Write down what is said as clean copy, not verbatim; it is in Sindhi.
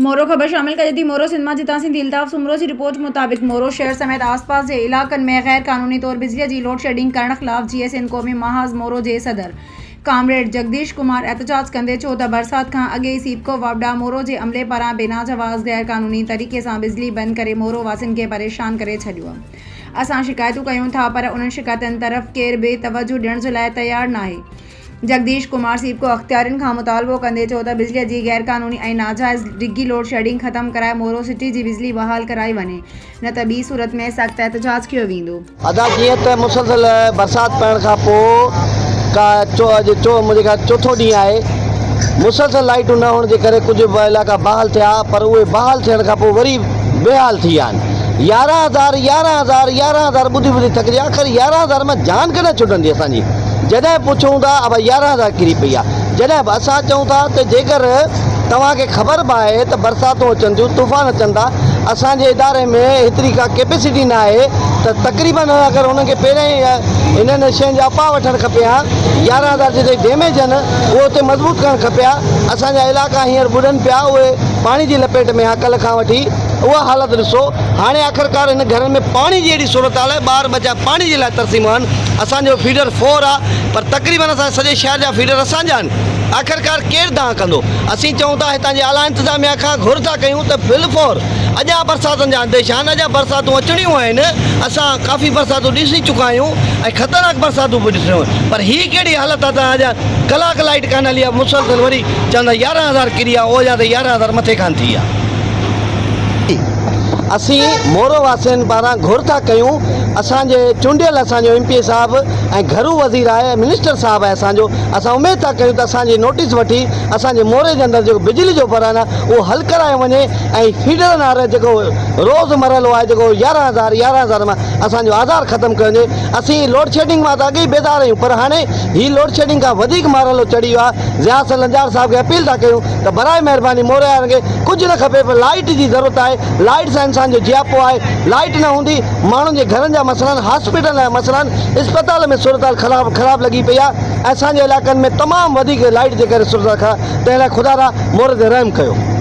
مورو خبر شامل ڪجي ٿي مورو سنڌ مان جتان سنڌي الطاف سومرو جي رپورٽ مطابق مورو شهر سميت آس پاس جي علائقن ۾ غير قانوني طور بجلي جي لوڊشيڊنگ ڪرڻ خلاف جي ايس اين قومي محاذ مورو جي صدر ڪامريڊ جگديش ڪمار احتجاج ڪندي چيو ته برسات کان اڳي ئي سيپڪو واپڊا مورو جي عملي پاران بنا جواز غير قانوني طريقي سان بجلي بند ڪري مورو واسين کي پريشان ڪري ڇڏيو اسان شڪايتون ڪيون ٿا پر انهن شڪايتن طرف ڪير به توجهه ڏيڻ جي لاء تيار ناهي. جگديش ڪمار سيپڪو اختيارين کان مطالبو ڪندي چيو ته بجلي جي غيرقانوني ۽ ناجائز ڊگهي لوڊشيڊنگ ختم ڪرائي مورو سٽي جي بجلي بحال ڪرائي وڃي نه ته ٻي صورت ۾ سخت احتجاج ڪيو ويندو. ادا جيئن ته مسلسل برسات پوڻ کان پوء ڪا اڄ منهنجي خيال چوٿون ڏينهن آهي مسلسل لائيٽون نه هئڻ جي ڪري ڪجهه علائقا بحال ٿيا پر اهي بحال ٿيڻ کان پوء وري بيحال ٿي ويا آهن يارهن هزار يارهن هزار يارهن هزار ٻڌي ٻڌي ٿڪجي آخر يارهن هزار مان جان ڪڏهن ڇٽندي اسان جي جڏهن پڇون ٿا ابا يارهن هزار ڪري پئي آ جڏهن به اسان چئون ٿا ته جيڪر توهان کي خبر به آهي ته برساتون اچن ٿيون طوفان اچن ٿا اسان جي اداري ۾ هيتري ڪا ڪيپيسٽي نه آهي ته تقريبن اگر انهن کي پهريان ئي انهن شين جا اپاء وٺڻ کپي ها يارهن هزار جتي ڊيميج آهن اهو اتي مضبوط ڪرڻ کپي ها اسان جا علائقا هينئر ٻڏن پيا اهي پاڻي جي لپيٽ ۾ آهن ڪلهه کان وٺي اها حالت ڏسو، هاڻي آخرڪار هن گهرن ۾ پاڻي جي اهڙي صورتحال آهي، ٻار ٻچا پاڻي جي لاء ترسي مئا آهن، اسان جو فيڊر فور آهي پر تقريبن اسان جي سڄي شهر جا فيڊر اسان جا آهن، آخرڪار ڪير دانهن ڪندو؟ اسين چئون ٿا هتان جي اعليٰ انتظاميا کان گهر ٿا ڪيون ته في الفور اڃا برساتن جا انديشا آهن، اڃا برساتون اچڻيون آهن، اسان ڪافي برساتون ڏسي چڪا آهيون ۽ خطرناڪ برساتون به ڏٺيون آهن پر هي ڪهڙي حالت آهي ته اڃا ڪلاڪ لائيٽ ڪانه هلي آهي مسلسل وري چون ٿا 11 هزار ڪري آهي اهو اڃا ته 11 هزار مٿي ڪانه ٿي آهي. اسين مورو واسين پاران گهر ٿا ڪيون اسان جي چونڊيل اسان جو ايم پي اي صاحب ۽ گهرو وزير آهي منسٽر صاحب آهي اسان جو اسان اميد ٿا ڪيون ته اسان جي نوٽيس وٺي اسان جي موري جي اندر جيڪو بجلي جو بحران آهي اهو حل ڪرايو وڃي ۽ فيڊرن وارو جيڪو روز مرحلو آهي جيڪو 11 هزار 11 هزار مان اسان جو آزار ختم ڪيو وڃي اسين لوڊشيڊنگ مان ته اڳ ئي بيزار آهيون پر هاڻي هي لوڊشيڊنگ کان وڌيڪ مرحلو چڙهي ويو آهي ضياء حسن لنجار صاحب کي اپيل ٿا ڪيون ته براء مهرباني موري وارن کي ڪجهه نه کپي پر لائيٽ جي ضرورت آهي، لائيٽ سان انسان جو جياپو آهي، لائيٽ نه هوندي ماڻهن جي گهرن جا مسئلا آهن، هاسپيٽلن جا مسئلا آهن، اسپتال ۾ صورتحال خراب خراب لڳي پئي آهي ۽ اسان جي علائقن ۾ تمام وڌيڪ لائيٽ جي ڪري صورتحال خراب تنهن لاء خدا را موري تي رحم ڪيو.